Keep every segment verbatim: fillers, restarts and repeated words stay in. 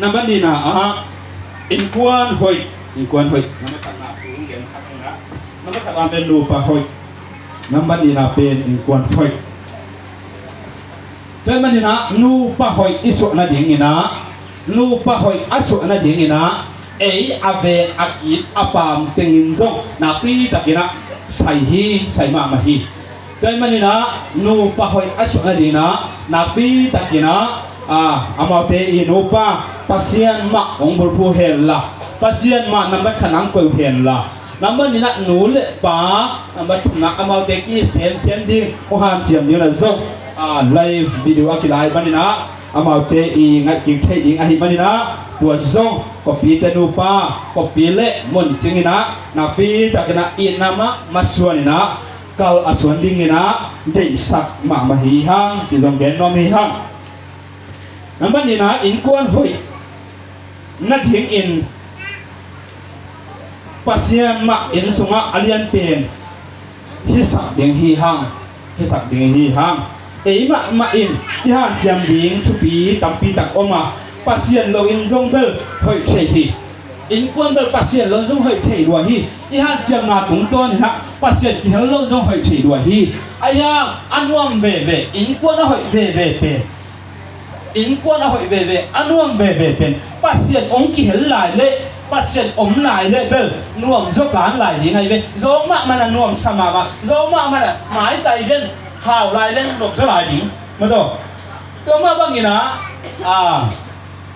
Nambat nihna ah innkuan hoih, innkuan hoih. Nambat khatna pen nupa hoih. Nambat nihna pen innkuan hoih. Tua ahih manin ah nupa hoih i suah nadingin ah, nupa hoih a suah nadingin ah, ei a vek a kip a paam tengin zong nakpi takin ah sai hi, sai mahmah hi. Tua ahih manin ah nupa hoih a suah nadingin ah nakpi takin ah, ah, amaute i nupa Pasian mah hong bulphuh hen la, Pasian mah nambat khatna hong koih hen la, nambat nihna nu le pa, nambat thumna amaute ki semsem ding, hong hanciam ding la zong, ah, live video a kilai manin ah, amaute i ngaihkik theih ding ahih manin ah, tua zong Kawppite nupa, Kawppi le Muncing in ah nakpi takin ah itna mah masuan in ah kal a suan dingin ah deihsak mahmah hi hang, ci zong gen nuam hi hang. Nambat nihna innkuan hoih nadingin Pasian mah inn sungah a lianpen hisak ding hi hang, hisak ding hi hang. Ei mahmah in i hanciam ding thupi tampi tak om a, Pasian lo in zong bel hoih thei hi. Innkuan bel Pasian lo in zong hoih thei lua hi. I hanciamna tungtawn in ah Pasian kihel lo in zong hoih thei lua hi. Ahi hang a nuam veve, innkuan a hoih veve pen, innkuan a hoih veve, a nuam veve pen Pasian hong kihel lai leh, Pasian om lai leh bel nuam zaw kan lai ding ahi ve. Zawk mahmah in ah nuamsa mahmah, zawk mahmah in ah maitai den, hau lai leh nuam zaw lai ding. Mataw. Tua mah bangin ah, ah,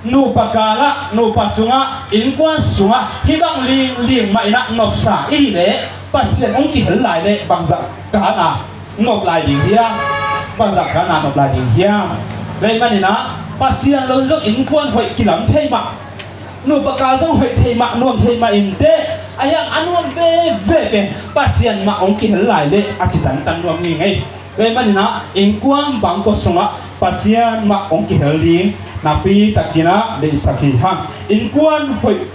nupa kal ah, nupa sungah, innkuan sungah hih bang lingling mah in ah nopsa i hih leh Pasian hong kihel lai leh bangzah kan a nop lai ding hiam? Bangzah kan a nop lai ding hiam? Tua ahih manin ah Pasian lo in zong innkuan hoih kilam thei mah, nupa kal zong hoih thei mah, nuam thei mah inteh. Ahi hang a nuam veve pen Pasian mah hong kihel lai leh a ci tantan nuam ngei ngei. Tua ahih manin ah innkuan bangkua sungah Pasian mah hong kihel ding nakpi takin ah deihsak hi hang. Innkuan hoih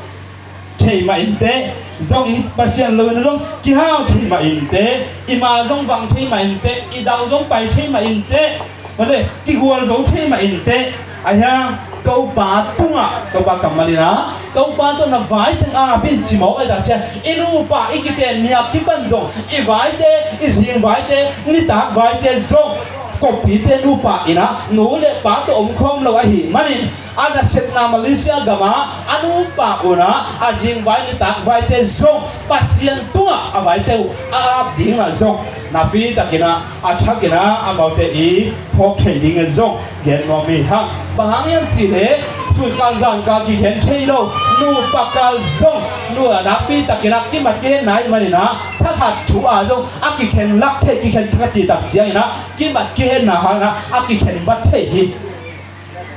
thei mah inteh, zong in Pasian lo in zong kihau thei mah inteh, i ma zong vang thei mah inteh, i dau zong pai thei mah inteh, mate, kigual zo thei mah inteh. Ahi hang Topa tungah, Topa kammal in ah, Topa tungah na vaiteng ap in ci mawk ahih tak ciang, i nupa i kiten ni a kipan zong i vaite, i zing vaite, nitak vaite zong Kawppite nupa in ah nu le pa tawh om khawm lo ahih manin, a nasepna Malaysia gam ah a nupa un ah a zingvai nitak vaite zong Pasian tungah a vaite uh a ap ding ah zong nakpi takin ah a thakin ah amaute i phawk thei dingin zong gen nuam hi hang. Bang hang hiam cih leh sunkal zankal kikhen thei lo, nupa kal zong nu a nakpi takin ah kimat kihen nai manin ah, thakhat thu ah zong a kikhen lak thei, kikhen thakhat cih tak ciangin ah kimat kihenna hangin ah a kikhen vat thei hi.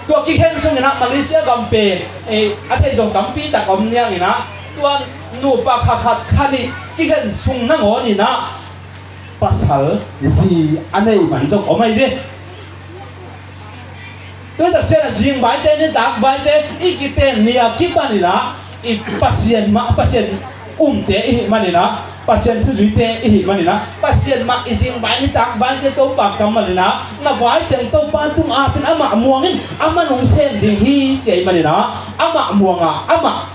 Tua kikhen sungin ah Malaysia gam pen, eh, a thei zong tampi tak om niangin ah, tua nupa khat khat khat nih kikhen sung nangawn in ah pasal zi a nei man zong om ahi ve. Tua tak ciang ah zingvaite, nitak vaite i kiten ni a kipan in ah, i Pasian mah, Pasian umte i hih manin ah, Pasian thuzuite i hih manin ah, Pasian mah i zingvai nitak vaite Topa kammal in ah, na vaiteng Topa tung ap in, amah muang in, amah nung sem ding hi ci ahih manin ah, amah muang a, amah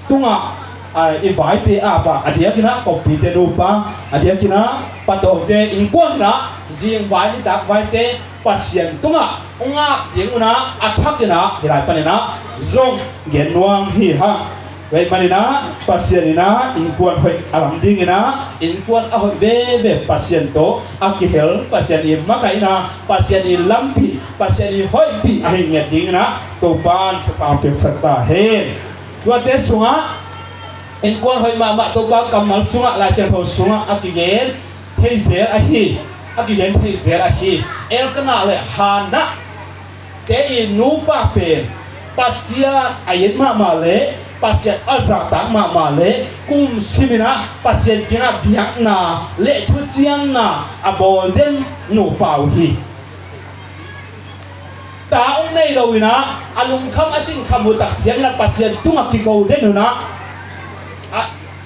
tungah, ah, i vaite ap a, a diakin ah Kawppite nupa, a diakin ah Patawngte innkuan in ah zingvai nitak vaite Pasian tungah hong ap ding un ah a thakin ah hih lai panin ah zong gen nuam hi hang. Tua ahih manin ah Pasian in ah innkuan hoih a lam dingin ah, innkuan a hoih veve Pasian tawh a kihel, Pasian i makaihna, Pasian i lampih, Pasian i hoihpih a hi ngiat dingin ah Topa'n thupha piaksak ta hen. Tuate sungah innkuan hoih mahmah Topa kammal sungah, Lai Siangtho sungah a kigen thei zel ahi, a kigen thei zel ahi. Elkanah le Hannah te i nupa pen Pasian a it mahmah le Pasian a zahtak mahmah le kum simin ah Pasian kiangah biakna le thuciamna a bawl den nupa uh hi. Ta hong nei lo in ah, a lungkham a sinkham uh tak ciangin ah Pasian tungah kiko den un ah, a,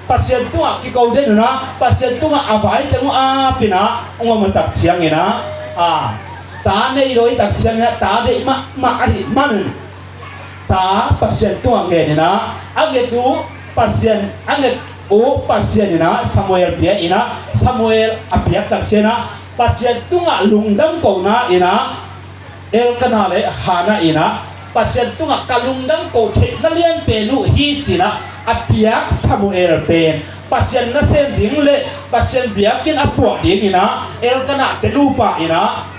Pasian tungah kiko den un ah, Pasian tungah a vaiteng uh ap in ah hong om uh tak ciangin ah, a, ta nei lo i tak ciangin ah ta deih mahmah ahih manin ta Pasian tungah ngen in ah, a nget uh Pasian, a nget uh Pasian in ah Samuel pia in ah, Samuel a piak tak ciangin ah Pasian tungah lungdam kohna in ah Elkanah le Hannah in ah Pasian tungah ka lungdam koh theihna lianpen uh hi ci-in ah a piak Samuel pen Pasian nasem ding le Pasian biakinn a puah dingin ah Elkanah te nupa in ah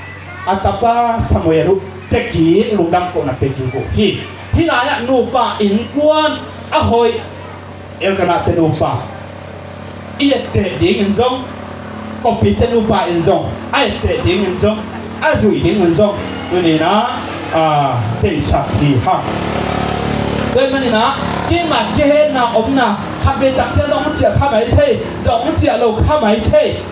a tapa Samuel uh pia kik, lungdam kohna pia kik uh hi. Hih lai-ah nupa innkuan a hoih Elkanah te nupa i etteh dingin zong, Kawlpi te nupa in zong a etteh dingin zong, a zuih dingin zong tuni-in ah, ah, deihsak hi hang. Tua ahih manin ah keimah kihenna omna khatvei tak ciang zong ciah kha mai thei, zong ciah lo kha mai thei.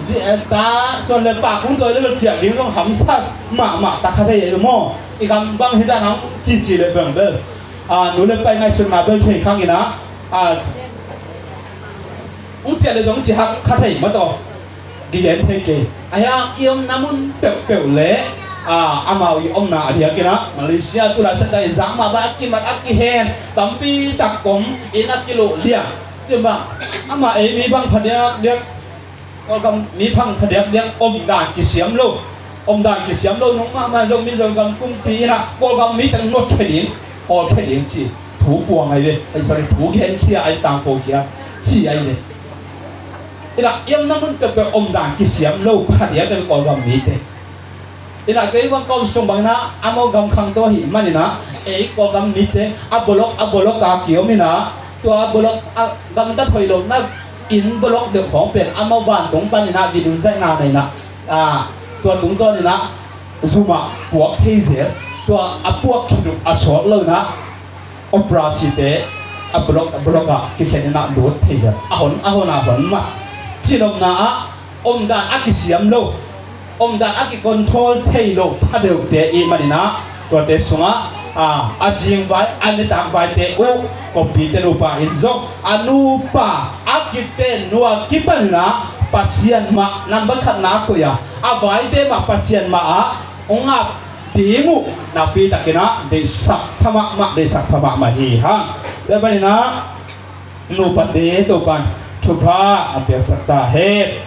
Zi-, eh, ta suan le pa kung tua le ciah ding zong hamsat mahmah ta kha thei ei lo maw? I gam bang hi ta nang cici le bang bel, ah, nu le pa i ngaihsutna bel thei khang in ah, ah, hong ciah le zong ci hak kha thei mah tawh. Kigen thei kei. A hiang i omna mun peuhpeuh le, ah, amau i omna a diakin ah Malaysia tu lai sat a i zak mah bang a kimat a kihen tampi tak om in a kiluh liang. Tua bang amah ei mi bang phadiak diak, Kawlgam mi bang phadiak diak, omdan kisiam lo, omdan kisiam lo nung mahmah Zomi Zogam kumpi in ah Kawlgam mi teng not khe ding, hawl khe ding ci thu puang ai ve. Ai, sorry, thu gen khia ai, tangko khia ci ai ve. In ah i omna mun peuhpeuh omdan kisiam lo phadiak in Kawlgam mite. In ah kei bang ka om sung bang in ah amau gam khang tawh ahih manin ah ei Kawlgam mite a bolok a bolok a kiom in ah, tua a bolok a gamtat hoih lohna inn bolok deuh khawng pen amau vantung panin ah video zaihna nei in ah, ah, tua tungtawn in ah zum ah puak thei zel, tua a puak khit uh a sawt lo in ah operasi te a bolok, a bolok ah kikhen in ah lut thei zel, a hon, a hon, a hon mah. Cinopna ah omdan a kisiam lo, omdan a kicontrol thei lo pha deuhte i hih manin ah tuate sungah, ah, a zingvai, a nitak vaite uh Kawlpi te nupa in zong a nupa a kiten nu a kipan in ah Pasian mah number khatna a koih a, a vaite mah Pasian mah ah hong ap ding uh nakpi takin ah deihsak pha mahmah, deihsak pha mahmah hi hang. Tua ahih manin ah nupate Topa'n thupha a piaksak ta hen.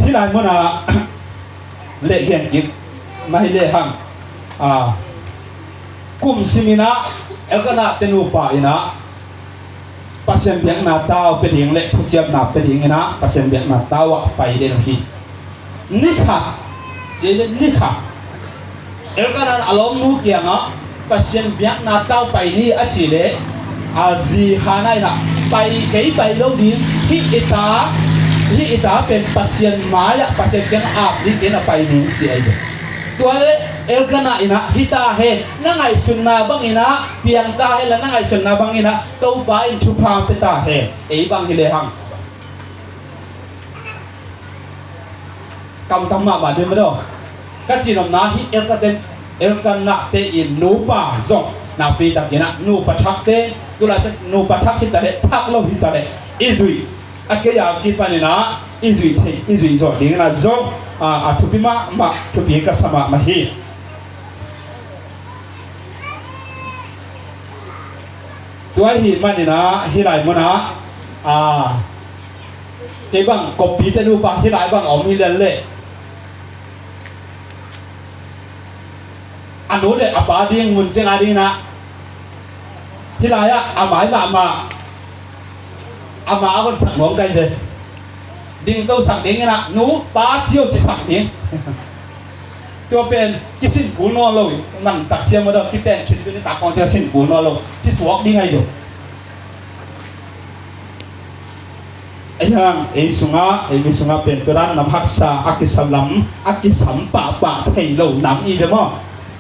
Hih lai munah leh gen kik mah hi lehang, ah, kum sim in ah Elkanah te nupa in ah Pasian biakna tau pia ding le thuciamna pia dingin ah Pasian biakna tau ah pai den uh hi. Ni khat, ci le ni khat Elkanah in a lawmnu kiangah Pasian biakna tau pai ni a cih leh, a zi Hannah in ah pai, kei pai lo ding, hih i ta, hih i ta pen Pasian mai-ah Pasian kiang ap ding, kei na pai ning ci ahi ve. Tua le Elkanah in ah hih ta hen, na ngaihsutna bangin ah piang ta hen la, na ngaihsutna bangin ah Topa in thupha pia ta hen. Ei bang hi lehang kamtam mahmah ding mah daw. Ka cinopna hih Elkanah te, Elkanah te in nupa zong nakpi takin ah nupa thakte, tu lai sat nupa thak hi ta leh, thak lo hi ta leh, i zuih, a kei a kipanin ah i zuih thei, i zuih zawh dingin ah zong, ah, a thupi mahmah, thupi ka sa mahmah hi. Tua ahih manin ah hih lai munah, ah, kei bang Kawlpi te nupa hih lai bang a om hi lian leh, a nu le a pa ding mun ciang a dingin ah hih lai-ah a mai mahmah, a ma a honsak nuam kai ve. Ding to sak dingin ah nu pa cio ci sak ding. Tua pen kisin kul nawn lo, man tak ciam a daw, kiten khin tu ni tak kong cia sin kul nawn lo ci suak ding ahi lo. Ahi hang ei sungah, ei mi sungah pen tua dan lam haksa a kisam lam, a kisam pahpah thei lo nam i ve maw?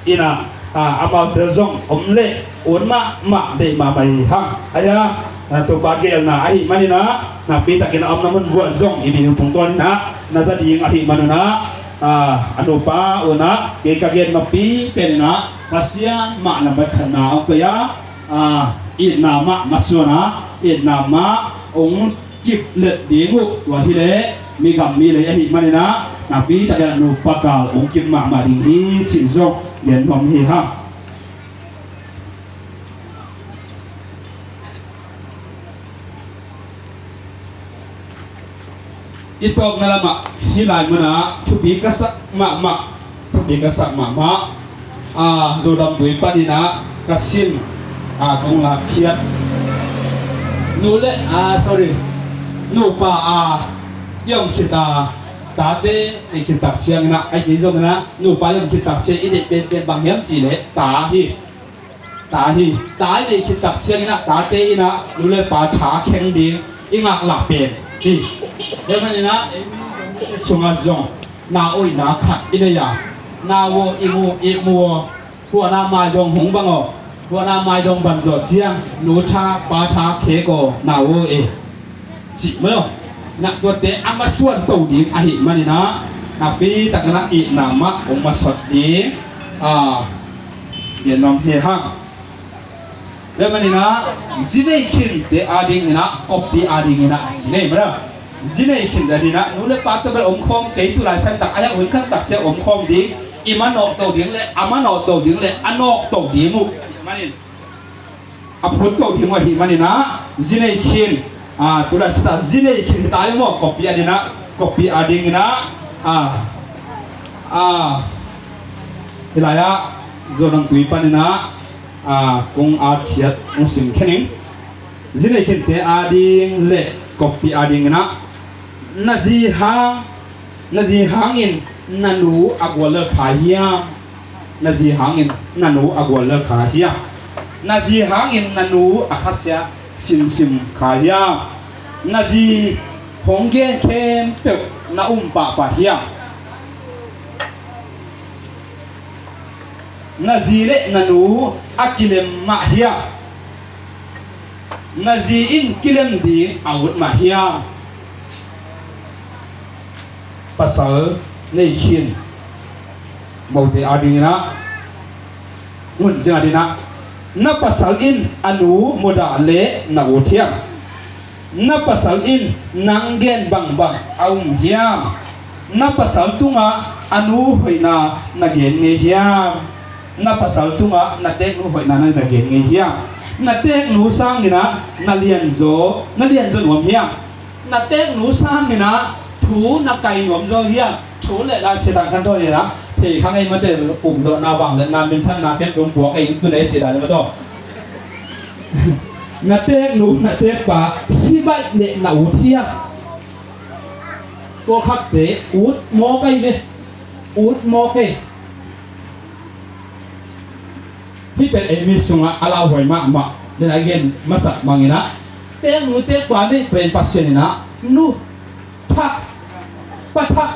Ina, ah, amaute zong om leh un mahmah deih mahmah hi hang. Ahi hang, ah, Topa geelna ahih manin ah nakpi takin a omna mun vuah zong i mi nung tungtawn in ah na za ding ahih manun ah, ah, a nupa un ah kei ka gen napi pen in ah Pasian mah na mat khatna a koih a, ah, itna mah masuan a, itna mah hong kip let ding uh. Tua hi leh Mi gam mi lei ahih manin ah, nakpi takin ah nupa kal ong kim mahmah ding hi cih zong gen nuam hi hang. I tawpna lamah hih lai munah thupi ka sak mahmah, thupi ka sak mahmah. A, Zodam Tui panin ah ka sin, a, kong lakkhiat. Nu le, a, sorry, nupa, a, i om khit a, tate i khit tak ciangin ah, a, kei zongin ah nupa i om khit tak ciang i deih penpen bang hiam cih leh ta hi. Ta hi. Ta i deih khit tak ciangin ah tate in ah nu le pa tha kheng ding i ngaklah pen hi. Hih manin ah sungah zong na oihna khat i nei a, na aw i mu i mu aw, huan a maidong hong bang aw, huan a maidong ban zawh ciang nu tha pa tha khek aw, na aw e, cih maw. Na tuate a masuan to ding ahih manin ah, nakpi takin ah itna mah hong masuan ding, a, gen nuam hi hang. Tua manin ah, zi nei khinte adingin ah, koppi adingin ah, zi nei maw. Zi nei khinte adingin ah nu le pa tawh bel om khawm kei, tu lai san tak a, hiah hun khat tak ciang om khawm ding, i manawh to ding le a manawh to ding le a nawh to ding uh manin, a phut to ding uh ahih manin ah, zi nei khin, a, tu lai san tak zi nei khin hi ta hi maw, koppi adingin ah, koppi adingin ah, a, a, hih lai ah Zodam Tui panin ah, a, kong atkhiat, kong sim khen ing. Zi nei khinte ading le koppi adingin ah, na zi hang, na zi hangin na nu a guallel kha hiam? Na zi hangin na nu a guallel kha hiam? Na zi hangin na nu a khasia simsim kha hiam? Na zi hong gen khempeuh na um pahpah hiam? Na zi le na nu a kilem mah hiam? Na zi in kilem ding a ut mah hiam? Pasal nei khin mote adingin ah, ngun ciang adingin ah, na pasal in a nu mudah leh na ut hiam? Na pasal in nang gen bangbang a um hiam? Na pasal tungah a nu hoihna na gen ngei hiam? Na pasal tungah na teeknu hoihna na, na gen ngei hiam? Na teeknu sangin ah na lianzaw, na lianzaw nuam hiam? Na teeknu sangin ah thu na kai nuam zaw hiam? Thu le la chia tang khan tawh hi na, thei kha ngei mate, um dawhna, vangliatna, minthanna khempeuh hong puak ei, tu le chia dan ma tawh. Na teeknu, na teekpa si baih leh na ut hiam? Pawlkhatte ut mawk ei ve, ut mawk ei. Hih pen ei mi sungah a lauhuai mahmah, den a gen masak bangin ah, teeknu teekpa neih pen Pasian in ah nu thak, pa thak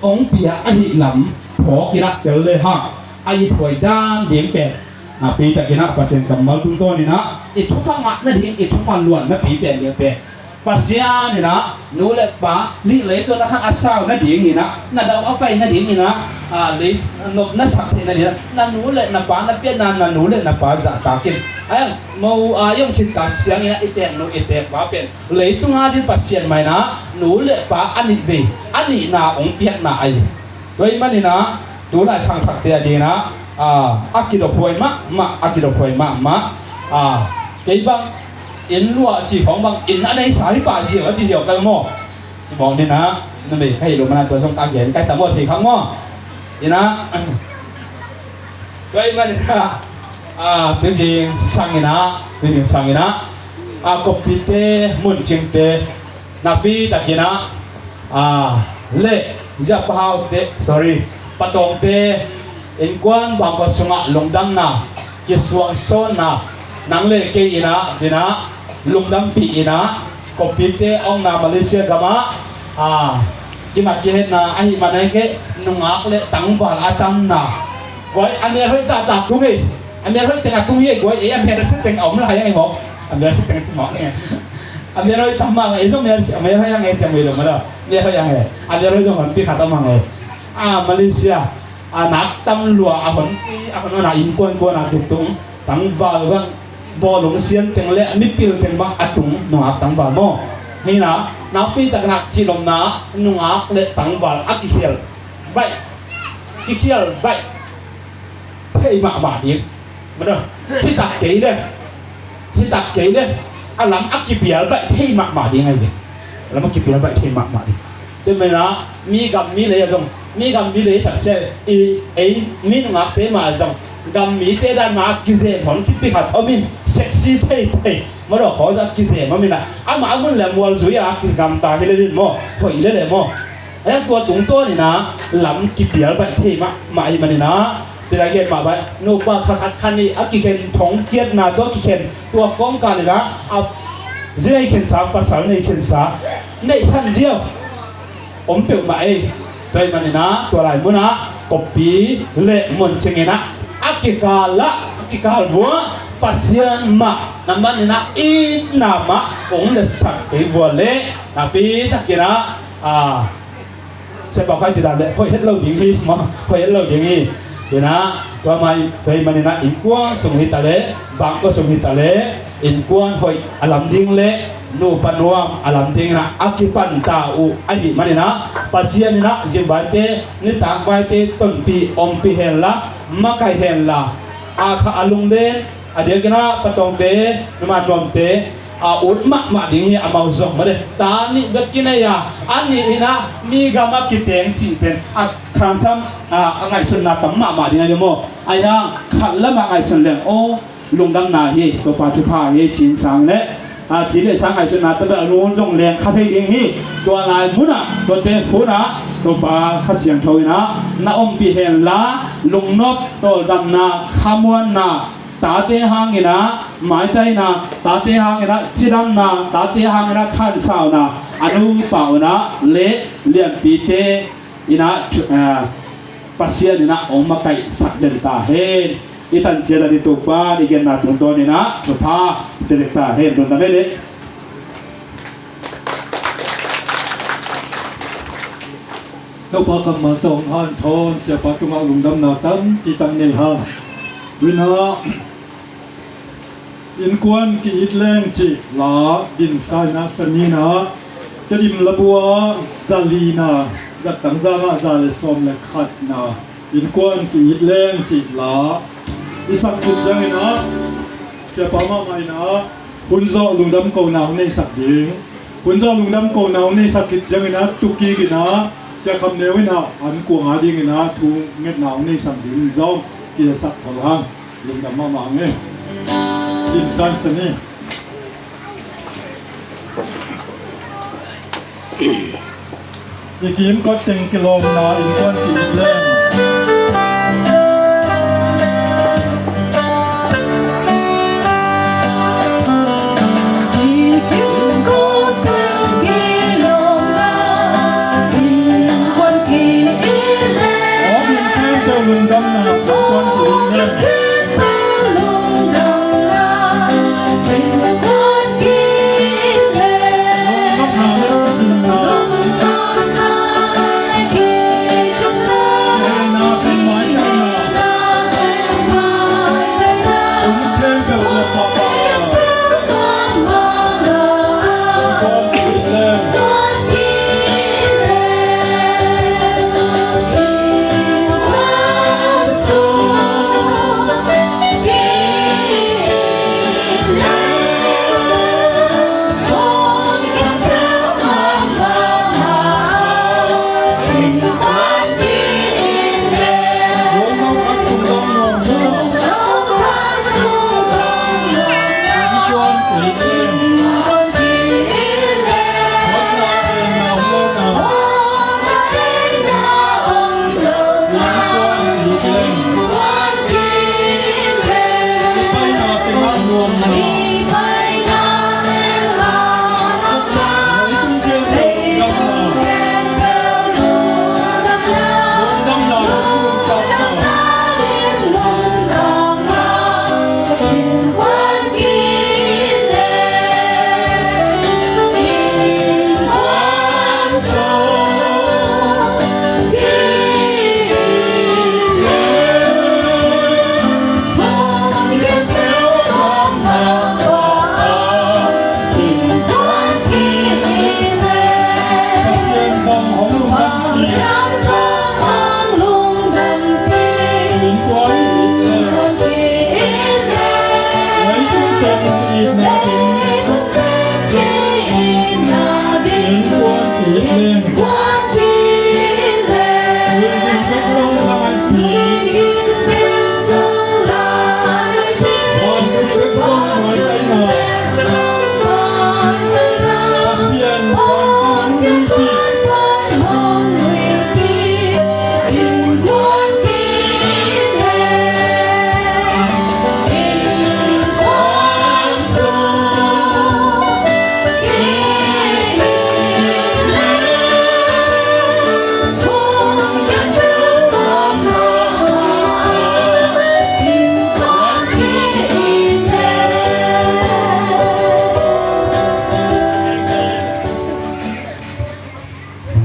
hong pia ahih lam phawk in ah tel le hang, a ithuai dan ding pen, a, nakpi takin ah Pasian kammal tungtawnin ah i thupha ngah nading, i thupha luan napi pen ding pen Pasian in ah nu le pa nih leitungah na khang a sau nadingin ah, na dau a pai nadingin ah, a, lei nop na sak theih nadingin ah, na nu le na pa na pianna, na nu le na pa zahtak in. A, mo, a, i om khit tak ciangin ah i teeknu i teekpa pen leitung ading Pasian mah in ah nu le pa a nih vei, a nihna hong piakna ahi. Tua ahih manin ah, tu lai khangthakte adingin ah, a, a kidophuai mahmah, a kidophuai mahmah. A, kei bang inn luah cih khawng bang, inn a neisa hi pah ziau a ci ziau ka maw. Ci mawk ni na, numei ka hih lo manin ah tua zong ka gen ka hi ta maw, thei khang maw. Inn ah, tua ahih manin ah, a, tuzing sangin ah, tuzing sangin ah, a, koppite, muncingte, nakpi takin ah, a, le, zia Pa Hau te, sorry, Pa Tawng te innkuan bangkua sungah lungdamna, kisuangsawnna, nang le kei in ah, in ah, lungdampih in ah, koppite a omna Malaysia gamah, a, kimat kihetna ahih manin ah, kei nungak le tangval a tamna. Guai, a mel hoih taktak tung ei. A mel hoih teng a tung hi ei guai, ei a mel sia teng a om lai a ei maw. A mel sia teng a tung maw. A mel hoih tam mah ei zong mel sia, a mel hoih a ngei tiang mei lo mah lo. Mel hoih a ngei. A mel hoih zong honpi khat a mah ngei. A, Malaysia. A, nak tam lua a honpi, a hon a na innkuan kuan a kitung. Tangval bang. Bawlung sian teng le mipil teng bang a tung, nungak tangval maw. Hina, nakpi takin ah cihlomna nungak le tangval a kikhial baih, kikhial baih thei mahmah ding. Mano, citak kei le, citak kei le, a lam a kipial baih thei mahmah ding ahi ve. A lam a kipial baih thei mahmah ding. Tua manin ah mi gam mi lei a zong, mi gam mi lei tak ciang i, ei mi nungakte mah zong gam mite dan mah a kizem hon kipi khat om in, sexy thei thei. Madaw khawng a kizem a min a, amah a mun le mual zui a kigamta hi le din maw, hoih le le maw. Ahi hang tua tungtawn in ah lam kipial baih thei mahmah ahih manin ah, tua gen mah bang, nupa khat khat khat nih a kikhen thongkiatna, tua kikhen tua kawngkal in ah, a zi nei khensa, pasal nei khensa, neihsan ziau om peuhmah ei. Tua ahih manin ah tua lai munah kawppi le mun ciangin ah a kikal ah, a kikal vuah Pasian mah na manin ah itna mah hong lehsak kei vua leh nakpi takin ah, a, Sia Pau Khai cih dan leh hoih het lo ding hi maw, hoih het lo ding hi. Tua in ah tua mah, tua ahih manin ah innkuan sung hi ta leh, bangkua sung hi ta leh, innkuan hoih a lam ding le nupa nuam a lam dingin ah a kipanta uh ahih manin ah, Pasian in ah zingvaite nitak vaite tonpih ompih henla, makaih henla, a kha a lunglen a diakin ah patawngte, numan nuamte a ut mahmah ding hi, amau zong mah de. Ta nih bek kinei a, a nih in ah mi gam a kiteng cih pen a khangsam, a, a ngaihsutna tam mahmah ding ahi maw. Ahi hang khat lamah ngaihsun leng aw, lungdamna hi, Topa thupha hi, cin sang le, a, ci le sang ngaihsutna tabel a lung zong leng kha thei ding hi. Tua lai munah, tuate hunah Topa Kha Siangtho in ah na ompih henla, lungnop, tawldamna, khamuanna, tate hangin ah maitaina, tate hangin ah cidamna, tate hangin ah khansauna, a nupa un ah le lianpite in ah, a, Pasian in ah hong makaihsak den ta hen. I tan ciat a ding Topa, i genna tungtawn in ah thupha pia dek ta hen. Lungdam ei le. Topa kammal sawng hanthawn, Siapa tungah lungdamna tampi tak nei hang. Tua in ah, Innkuan ki-it leng cih la dinsa in ah, Sani in ah, Tedim labua za lina, zattang za nga za le sawm le khatna, Innkuan ki-it leng cih la i sak khit ciangin ah, Siapa mahmah in ah hun zawh lungdam kona hong neisak ding. Hun zawh lungdam kona hong neisak khit ciangin ah, tukik in ah Sia Kham Neu in ah an kuang a dingin ah thu ngetna hong neisak ding zong kisak khol hang. Lungdam mahmah hang e. Din San Sani. I kim kot teng kilawmna innkuan ki-it leng.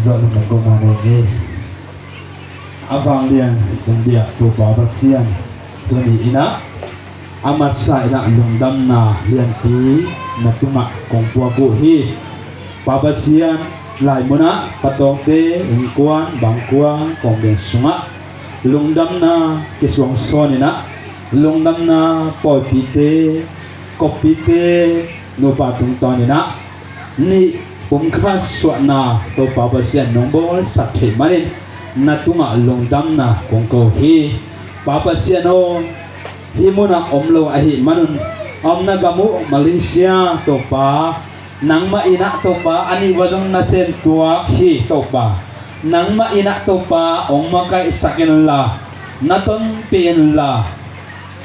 Zalum na kong mah nei ni. A vanglian kong biak Topa Pasian, tuni in ah a masa in ah lungdamna lianpi na tungah kong puak uh hi. Pa Pasian, laimun ah patawkte, innkuan, bangkuang, kawngbian sungah lungdamna kisuangsawn in ah, lungdamna pawlpite, koppite, nupa tungtawn in ah nih pumkhat suahna Topa Pasian nong bawlsak theih manin na tungah lungdamna kong ko hi. Pa Pasian aw, hih munah om lo ahih manun, a omna gam uh Malaysia Topa, nangmah in ah Topa a nih va zong na sem tuak hi Topa. Nangmah in ah Topa hong makaihsak inla, na tonpih inla,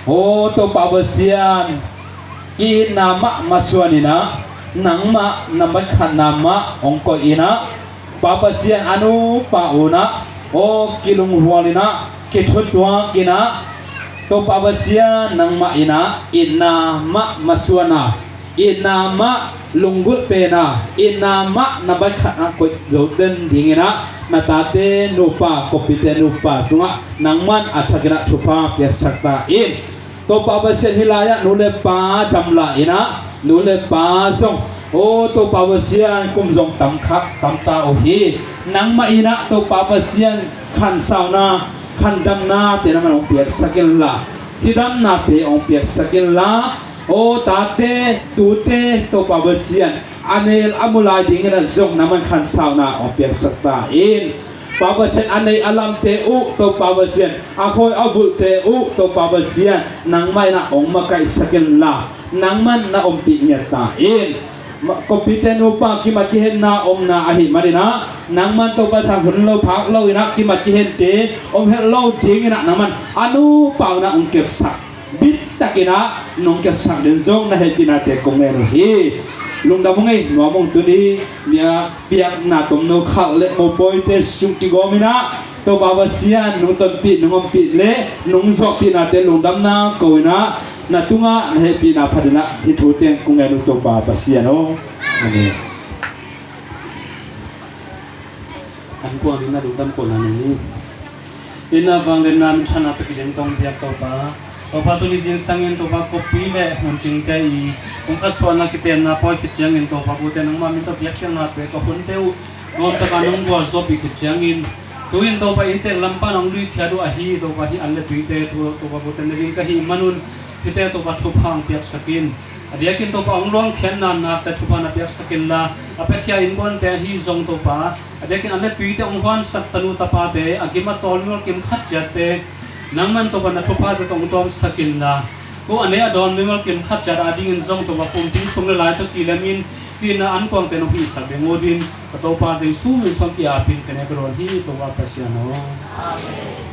aw Topa Pasian, ki-itna mah masuan in ah, nangmah nambat khatna mah hong koih in ah, Pa Pasian, a nupa un ah aw kilunghual in ah, kithutuak in ah, Topa Pasian, nangmah in ah itna mah masuan a, itna mah lunggulh pen a, itna mah nambat khat a koih zo den ding in ah, na tate nupa, koppite nupa tungah nangman a thak in ah thupha piaksak ta in. Topa Pasian, hih lai-ah nu le pa dam lai in ah, nu le pa zong, aw Topa Pasian, kum zong tam kha, tam ta uh hi. Nangmah in ah Topa Pasian, khansauna, khandamnate nangman hong piaksak inla, thidamnate hong piaksak inla, aw tate tute Topa Pasian, a mel a mu lai ding in ah zong nangman khansauna hong piaksak ta in. Pa Pasian, a neih a lamte uh Topa Pasian, a khawi a vulhte uh Topa Pasian, nangmah in ah hong makaihsak inla, nangman na ompih ngiat ta in. Ma-, koppite nupa kimat kihenna omna ahih manin ah, nangman Topa sang hun lo phak lo in ah kimat kihente om het lo ding in ah, nangman a nupa un ah hong kepsak, bit tak in ah nong kepsak den zong na hehpihnate kong ngen uh hi. Lungdam ung ei, nuam ung. Tuni, mia, biakna tomno khalh le mopawite sung kigawm in ah, Topa Pasian nong tonpih, nong ompih le nong zawhpihnate lungdamna ko in ah, na tungah na hehpihna phat in ah hih thu teng kong ngen uh Topa Pasian aw. Amen. An kuang in ah lungdam ko na ni. In ah vangliatna minthanna pia kician tong biak Topa. Topa, tuni zingsangin Topa, koppi le muncingte i hong khat suahna kitenna pawi khit ciangin Topa, kote nangmah min tawh biak ciangnate ka hunte uh nuam taka nong gualzawhpih khit ciangin, tu-in Topa, inntek lam pan hong luikhiat uh ahi Topa, hih an le tuite, Topa, kote na ding ka hih manun, hihte Topa thupha hong piaksak in. A diakin Topa hong luangkhiatna nakte thupha na piaksak inla, a piakhia innkuante ahi zong Topa, a diakin an le tuite hong huansak tanu tapate, a gim a tawl mimal kim khat ciatte, nangman Topa na thuphate tawh hong tawmsak inla, ko a nei a dawn mimal kim khat ciat adingin zong Topa pumpi sung le lai tawh kilemin, tina an kuangte nong hihsak ding uh din, ka Topa Jesu min suang ki-apin ka ne ka dawn hi Topa Pasian aw. Amen.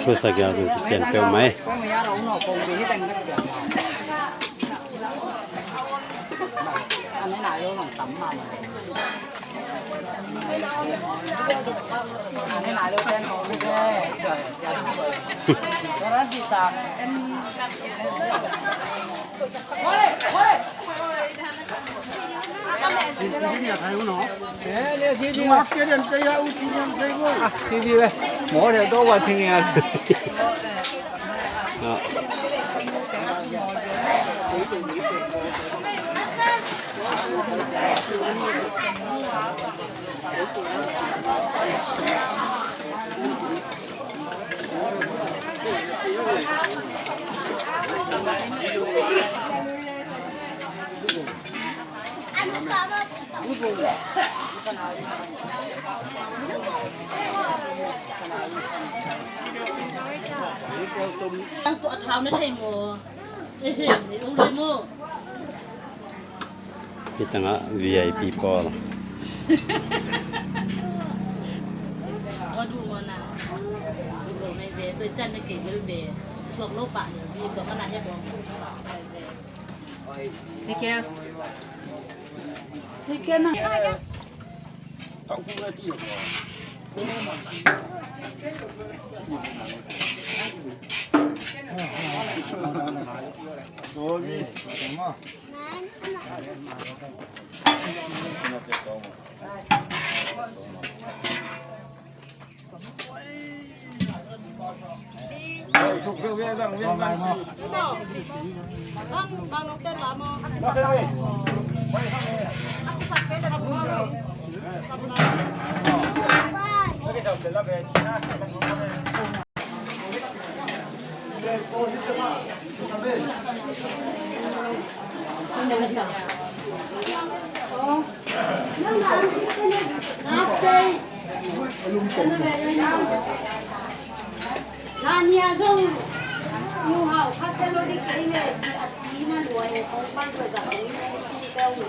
Thusa kia zong kician peuhmah e. Ang tu a thau na thei maw? Eh, eh, eh, ule maw? Hi tangah V I P pawl. Aw, duh maw na? Duh lo mai ve, tua can na kei bel ve. Suak lo pah lo, vi tua mana he bawm. Sikia. Sikia na. Nania zong nuhau kha se lo dik kei le a thina lua e kong pai ko zak kong pai kong pai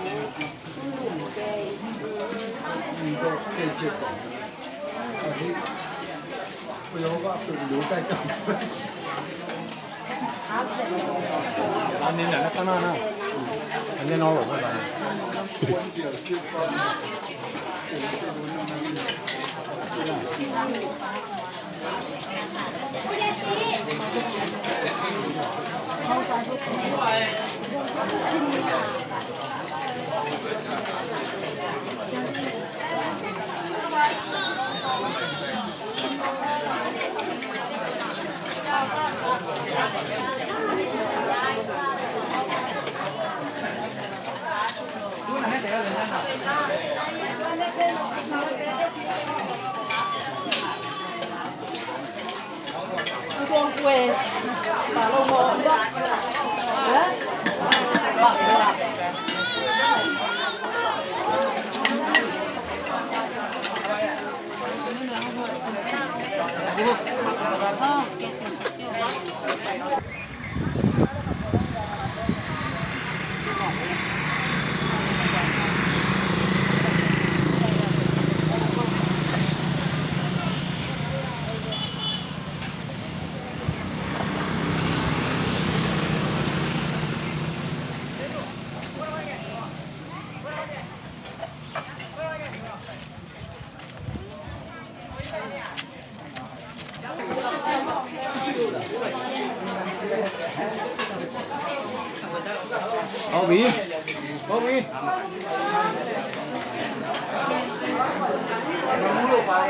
kong pai.